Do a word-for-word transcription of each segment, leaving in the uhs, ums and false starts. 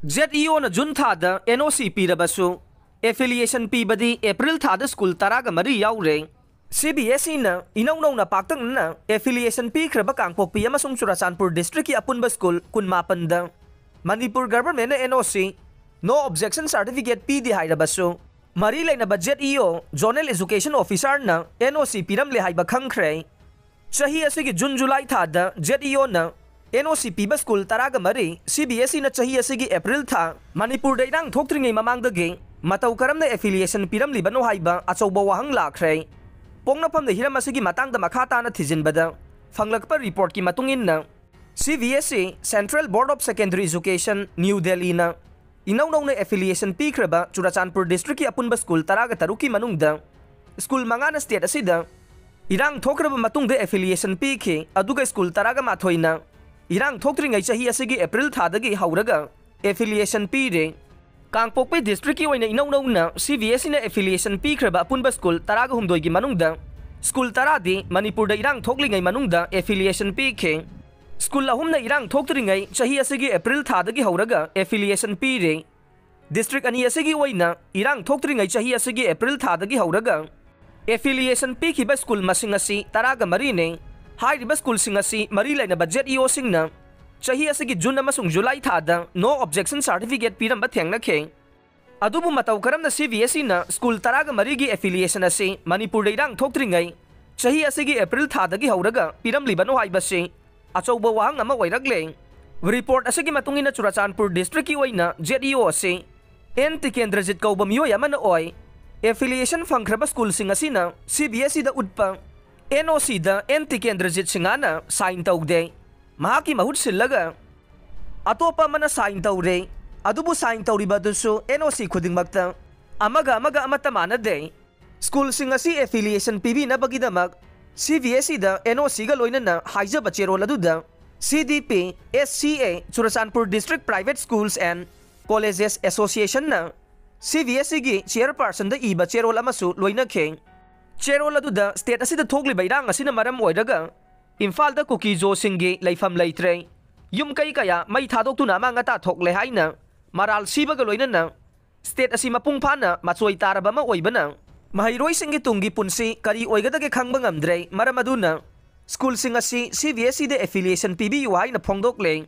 ZEOꯅ June ꯊꯥꯗ NOC ꯄꯤꯔꯕꯁꯨ, affiliation ꯄꯤꯕꯗꯤ April ꯊꯥꯗ school ꯇꯔꯥꯒ ꯃꯔꯤ ꯌꯥꯎꯔꯦ꯫ CBSEꯅ ꯏꯅꯧ ꯅꯧꯅ ꯄꯥꯛꯇꯛꯅꯅ affiliation ꯄꯤꯈ꯭ꯔꯕ ꯀꯥꯡꯄꯣꯛꯄꯤ ꯑꯃꯁꯨꯡ ꯆꯨꯔꯥꯆꯥꯟꯄꯨꯔ districtꯀꯤ ꯑꯄꯨꯟꯕ ꯁ꯭ꯀꯨꯜ ꯀꯨꯟꯃꯥꯄꯟꯗ ꯃꯅꯤꯄꯨꯔ governmentꯅ NOC, no objection certificate, ꯄꯤꯗꯦ ꯍꯥꯏꯔꯕꯁꯨ, ꯃꯔꯤ ꯂꯩꯅꯕ ZEO, Zonal Education Officerꯅ NOC ꯄꯤꯔꯝꯂꯦ ꯍꯥꯏꯕ ꯈꯪꯈ꯭ꯔꯦ꯫ ꯆꯍꯤ ꯑꯁꯤꯒꯤ June July ꯊꯥꯗ ZEOꯅ NOC ꯄꯤꯕ ꯁ꯭ꯀꯨꯜ ꯇꯔꯥꯒ ꯃꯔꯤ CBSEꯅ ꯆꯍꯤ ꯑꯁꯤꯒꯤ April ꯊꯥ ꯃꯅꯤꯄꯨꯔꯗ ꯏꯔꯥꯡ ꯊꯣꯛꯇ꯭ꯔꯤꯉꯩ ꯃꯃꯥꯡꯗꯒꯤ ꯃꯇꯧ ꯀꯔꯝꯅ affiliation ꯄꯤꯔꯝꯂꯤꯕꯅꯣ ꯍꯥꯏꯕ ꯑꯆꯧꯕ ꯋꯥꯍꯪ ꯂꯥꯛꯈ꯭ꯔꯦ꯫ ꯄꯣꯛꯅꯐꯝꯗ ꯍꯤꯔꯝ ꯑꯁꯤꯒꯤ ꯃꯇꯥꯡꯗ ꯃꯈꯥ ꯇꯥꯅ ꯊꯤꯖꯤꯟꯕꯗ ꯐꯪꯂꯛꯄ reportꯀꯤ ꯃꯇꯨꯡ ꯏꯟꯅ, CBSE, Central Board of Secondary Education, New Delhiꯅ ꯏꯅꯧ ꯅꯧꯅ affiliation ꯄꯤꯈ꯭ꯔꯕ ꯆꯨꯔꯥꯆꯥꯟꯄꯨꯔ districtꯀꯤ ꯑꯄꯨꯟꯕ ꯁ꯭ꯀꯨꯜ ꯇꯔꯥꯒ ꯇꯔꯨꯛꯀꯤ ꯃꯅꯨꯡꯗ ꯁ꯭ꯀꯨꯜ ꯃꯉꯥꯅ state ꯑꯁꯤꯗ ꯏꯔꯥꯡ ꯊꯣꯛꯈ꯭ꯔꯕ ꯃꯇꯨꯡꯗ affiliation ꯄꯤꯈꯤ, ꯑꯗꯨꯒ ꯁ꯭ꯀꯨꯜ ꯇꯔꯥꯒ ꯃꯥꯊꯣꯏꯅ ꯏꯔꯥꯡ ꯊꯣꯛꯇ꯭ꯔꯤꯉꯩ ꯆꯍꯤ ꯑꯁꯤꯒꯤ April ꯊꯥꯗꯒꯤ ꯍꯧꯔꯒ affiliation ꯄꯤꯔꯦ꯫ ꯀꯥꯡꯄꯣꯛꯄꯤ districtꯀꯤ ꯑꯣꯏꯅ ꯏꯅꯧ ꯅꯧꯅ CBSEꯅ affiliation ꯄꯤꯈ꯭ꯔꯕ ꯑꯄꯨꯟꯕ ꯁ꯭ꯀꯨꯜ ꯇꯔꯥꯒ ꯍꯨꯝꯗꯣꯏꯒꯤ ꯃꯅꯨꯡꯗ ꯁ꯭ꯀꯨꯜ ꯇꯔꯥꯗꯤ ꯃꯅꯤꯄꯨꯔꯗ ꯏꯔꯥꯡ ꯊꯣꯛꯂꯤꯉꯩ ꯃꯅꯨꯡꯗ affiliation ꯄꯤꯈꯤ꯫ ꯁ꯭ꯀꯨꯜ ꯑꯍꯨꯝꯅ ꯏꯔꯥꯡ ꯊꯣꯛꯇ꯭ꯔꯤꯉꯩ ꯆꯍꯤ ꯑꯁꯤꯒꯤ April ꯊꯥꯗꯒꯤ ꯍꯧꯔꯒ affiliation ꯄꯤꯔꯦ꯫ District ꯑꯅꯤ ꯑꯁꯤꯒꯤ ꯑꯣꯏꯅ ꯏꯔꯥꯡ ꯊꯣꯛꯇ꯭ꯔꯤꯉꯩ ꯆꯍꯤ ꯑꯁꯤꯒꯤ April ꯊꯥꯗꯒꯤ ꯍꯧꯔꯒ affiliation ꯄꯤꯈꯤꯕ ꯁ꯭ꯀꯨꯜ ꯃꯁꯤꯡ ꯑꯁꯤ ꯇꯔꯥꯒ ꯃꯔꯤꯅꯤ꯫ ꯍꯥꯏꯔꯤꯕ ꯁ꯭ꯀꯨꯜꯁꯤꯡ ꯑꯁꯤ ꯃꯔꯤ ꯂꯩꯅꯕ ZEOꯁꯤꯡꯅ ꯆꯍꯤ ꯑꯁꯤꯒꯤ June ꯑꯃꯁꯨꯡ July ꯊꯥꯗ no objection certificate ꯄꯤꯔꯝꯕ ꯊꯦꯡꯅꯈꯤ꯫ ꯑꯗꯨꯕꯨ ꯃꯇꯧ ꯀꯔꯝꯅ CBSEꯅ ꯁ꯭ꯀꯨꯜ ꯇꯔꯥꯒ ꯃꯔꯤꯒꯤ affiliation ꯑꯁꯤ ꯃꯅꯤꯄꯨꯔꯗ ꯏꯔꯥꯡ ꯊꯣꯛꯇ꯭ꯔꯤꯉꯩ ꯆꯍꯤ ꯑꯁꯤꯒꯤ April ꯊꯥꯗꯒꯤ ꯍꯧꯔꯒ ꯄꯤꯔꯝꯂꯤꯕꯅꯣ ꯍꯥꯏꯕꯁꯤ ꯑꯆꯧꯕ ꯋꯥꯍꯪ ꯑꯃ ꯑꯣꯏꯔꯛꯂꯦ꯫ Report ꯑꯁꯤꯒꯤ ꯃꯇꯨꯡ ꯏꯟꯅ ꯆꯨꯔꯥꯆꯥꯟꯄꯨꯔ districtꯀꯤ ꯑꯣꯏꯅ ZEO ꯑꯁꯤ N ꯇꯤꯀꯦꯟꯗ꯭ꯔꯖꯤꯠ ꯀꯧꯕ ꯃꯤꯑꯣꯏ ꯑꯃꯅ ꯑꯣꯏ꯫ Affiliation ꯐꯪꯈ꯭ꯔꯕ ꯁ꯭ꯀꯨꯜꯁꯤꯡ ꯑꯁꯤꯅ CBSEꯗ ꯎꯠꯄ NOCꯗ N ꯇꯤꯀꯦꯟꯗ꯭ꯔꯖꯤꯠ ꯁꯤꯡꯍꯅ sign ꯇꯧꯗꯦ꯫ ꯃꯍꯥꯛꯀꯤ ꯃꯍꯨꯠ ꯁꯤꯜꯂꯒ ꯑꯇꯣꯞꯄ ꯑꯃꯅ sign ꯇꯧꯔꯦ꯫ ꯑꯗꯨꯕꯨ sign ꯇꯧꯔꯤꯕ ꯑꯗꯨꯁꯨ NOC ꯈꯨꯗꯤꯡꯃꯛꯇ ꯑꯃꯒ ꯑꯃꯒ ꯑꯃꯠꯇ ꯃꯥꯟꯅꯗꯦ꯫ ꯁ꯭ꯀꯨꯜꯁꯤꯡ ꯑꯁꯤ affiliation ꯄꯤꯕꯤꯅꯕꯒꯤꯗꯃꯛ CBSEꯗ NOCꯒ ꯂꯣꯏꯅꯅ ꯍꯥꯏꯖꯕ ꯆꯦꯔꯣꯜ ꯑꯗꯨꯗ CDP, SCA, Churachandpur District Private Schools and Colleges Associationꯅ CBSEꯒꯤ chairpersonꯗ ꯏꯕ ꯆꯦꯔꯣꯜ ꯑꯃꯁꯨ ꯂꯣꯏꯅꯈꯤ꯫ ꯆꯦꯔꯣꯜ ꯑꯗꯨꯗ state ꯑꯁꯤꯗ ꯊꯣꯛꯂꯤꯕ ꯏꯔꯥꯡ ꯑꯁꯤꯅ ꯃꯔꯝ ꯑꯣꯏꯔꯒ ꯏꯝꯐꯥꯜꯗ ꯀꯨꯀꯤ-ꯖꯣꯁꯤꯡꯒꯤ ꯂꯩꯐꯝ ꯂꯩꯇ꯭ꯔꯦ, ꯌꯨꯝ ꯀꯩ ꯀꯌꯥ ꯃꯩ ꯊꯥꯗꯣꯛꯇꯨꯅ ꯑꯃꯥꯡ ꯑꯇꯥ ꯊꯣꯛꯂꯦ ꯍꯥꯏꯅ ꯃꯔꯥꯜ ꯁꯤꯕꯒ ꯂꯣꯏꯅꯅ state ꯑꯁꯤ ꯃꯄꯨꯡ ꯐꯥꯅ ꯃꯆꯣꯏ ꯇꯥꯔꯕ ꯑꯃ ꯑꯣꯏꯕꯅ ꯃꯍꯩꯔꯣꯏꯁꯤꯡꯒꯤ ꯇꯨꯡꯒꯤ ꯄꯨꯟꯁꯤ ꯀꯔꯤ ꯑꯣꯏꯒꯗꯒꯦ ꯈꯪꯕ ꯉꯝꯗ꯭ꯔꯦ꯫ ꯃꯔꯝ ꯑꯗꯨꯅ schoolꯁꯤꯡ ꯑꯁꯤ C B S Eꯗ affiliation ꯄꯤꯕꯤꯌꯨ ꯍꯥꯏꯅ ꯐꯣꯡꯗꯣꯛꯂꯦ꯫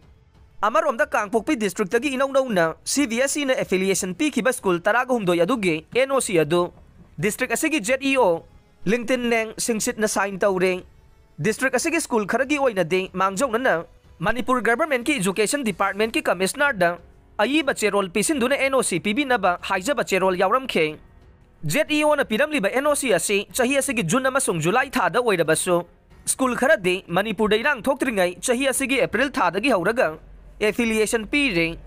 ꯑꯃꯔꯣꯝꯗ ꯀꯥꯡꯄꯣꯛꯄꯤ districtꯇꯒꯤ ꯏꯅꯧ ꯅꯧꯅ C B S Eꯅ affiliation ꯄꯤꯈꯤꯕ school ꯇꯔꯥꯒ ꯍꯨꯝꯗꯣꯏ ꯑꯗꯨꯒꯤ N O C ꯑꯗꯨ district ꯑꯁꯤꯒꯤ Z E O ꯂꯤꯡꯇꯤꯟ ꯅꯦꯡ ꯁꯤꯡꯁꯤꯠꯅ sign ꯇꯧꯔꯦ꯫ District ꯑꯁꯤꯒꯤ school ꯈꯔꯒꯤ ꯑꯣꯏꯅꯗꯤ ꯃꯥꯡꯖꯧꯅꯅ ꯃꯅꯤꯄꯨꯔ governmentꯀꯤ education departmentꯀꯤ commissionerꯗ ꯑꯏꯕ ꯆꯦꯔꯣꯜ ꯄꯤꯁꯤꯟꯗꯨꯅ N O C ꯄꯤꯕꯤꯅꯕ ꯍꯥꯏꯖꯕ ꯆꯦꯔꯣꯜ ꯌꯥꯎꯔꯝꯈꯤ꯫ Z E Oꯅ ꯄꯤꯔꯝꯂꯤꯕ N O C ꯑꯁꯤ ꯆꯍꯤ ꯑꯁꯤꯒꯤ June ꯑꯃꯁꯨꯡ July ꯊꯥꯗ ꯑꯣꯏꯔꯕꯁꯨ, school ꯈꯔꯗꯤ ꯃꯅꯤꯄꯨꯔꯗ ꯏꯔꯥꯡ ꯊꯣꯛꯇ꯭ꯔꯤꯉꯩ ꯆꯍꯤ ꯑꯁꯤꯒꯤ April ꯊꯥꯗꯒꯤ ꯍꯧꯔꯒ affiliation ꯄꯤꯔꯦ꯫